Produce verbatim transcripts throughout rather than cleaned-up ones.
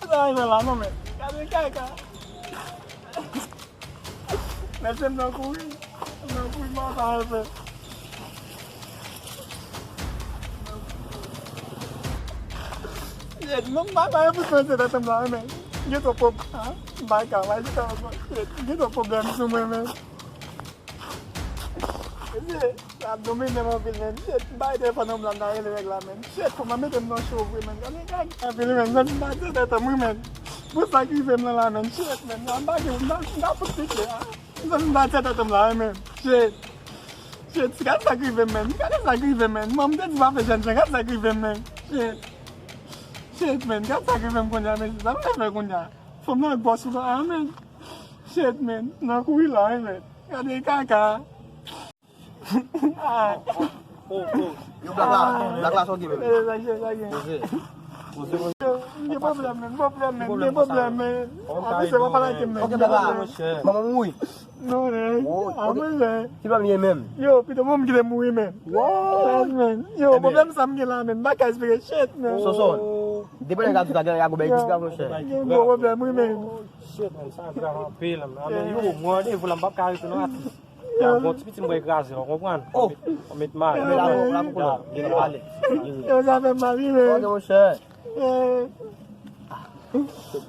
Sa rive la non men. Gade kaka. Mesye m nan kouri. M nan kouri m pa pa fè. Shit, non, m pa pa fè pou tèt ansanm la men. Gen twòp pwob-, ah, m pa ka, m pa ka. Shit, gen twòp pwoblèm sou mwen men. Mesye, sa ap domine m anpil men. Shit, m pa rete fò nan blan nan rele nèg la men. Shit, fò mwen mete m nan cho vre men. Gade kaka anpil men. Zanmi m pa tèt ansanm wi men. Pou sa k rive m lan la men. Shit men. Sa m pa gen, m pa, m pa fout pike a. Zanmi m pa tèt ansanm la wi men. Shit. Shit, gade sa k rive m men. Gade sa k rive m men. Mwen m te di pa fè jèn jan, gade sa k rive m men. Shit. Shit men. Gade sa k rive m kounye a men. Sa m te fè kounye a. Fanm nan gwòs ou pa a men. Shit men. Nan kouri la wi men. Gade kaka. Ah. Oh, oh. Yo, blak la, blak la, sa w gen menm? Eh, sa gen, sa gen. Poze. Poze, poze. Yo, gen pwoblèm men, pwoblèm men, gen pwoblèm men. Atis, se pa pale ak m men. Ok, blak la. Manman mouri. Non, men. Oh, ah, ok. Mwen, men. Ki pwoblèm ye menm? Yo, pito mwen m kite mouri men. What? Men. Yo, pwoblèm sa m gen la men. M pa ka esplike shit men. Soso. Depi nèg la di sa gen, y a gwo bèy ki ka, monchè. Gen gwo pwoblèm wi men. Shit men, sa grav anpil. Amen, yo, mwen randevou la, m p ap ka rete non atis. Ya, bon, ti piti m pral kraze, w konprann? Oh! Ou met mal. Ou met mal, ou la pou konnen. Gen pale. Yo, sa fè m mal wi men. Ok, monchè.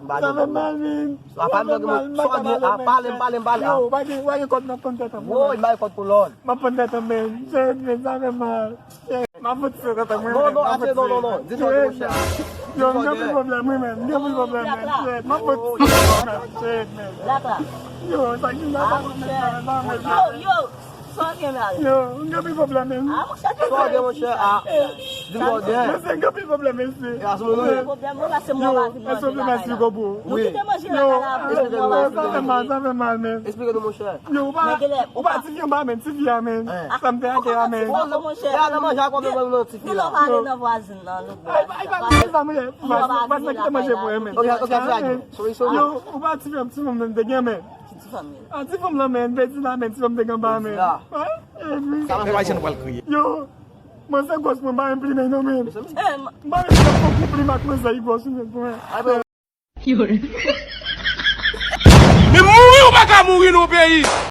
Sa fè m mal men. Sa fè m mal, m pa ka pale. Pale, pale, pale. Yo, ou pa gen, ou pa gen kòb nan pann tèt an. Woy, m pa gen kòb pou lòd. M ap pann tèt an men. Shit men, sa fè m mal. M ap fout tèt an mwen. Non, non, ate, non, non, non. Di sa, monchè. Yo, m gen anpil pwoblèm wi men. M gen anpil pwoblèm men. Shit, m ap fout tèt an men. Shit men. Yo, sa ki m ap fè men. Yo, yo. Sa w gen la? Yo, m gen anpil pwoblèm men. Ah, monchè, sa w gen, monchè? Ah, di m sa w gen. Mesye, m gen anpil pwoblèm mesye. E a sou moun wi. Pwoblèm ou la se mwen la vin manje la. Èske w vle mèsi gwo bro? Wi. Nou kite manje la la pou mwen la. Sa fè mal, sa fè mal men. Esplike nou monchè. Yo, ou pa, ou pa tifi anba men, tifi a men. Sa m te ake a men. Bon, non, monchè. E a nan manje a konbyen mwen nan tifi a? Fini pale nan vwazin nan. Ay, ay, pa kite sa manje. Vwazin nan kite manje pou mwen men. Ok, ok, sa gen. Yo, ou pa tifi an ti fanm nan te gen men. Ti fanm. Ah, ti fanm lan men, Bedina men, ti fanm te gen anba men. Sa nan fè pa jan nou pral kriye. Yo, mwen se gwòs mwen pa enplime non men. M pa enplime fòk ou plime ak mwen sa ki gwòs ou men pou mwen. Men mouri ou pa ka mouri nan peyi.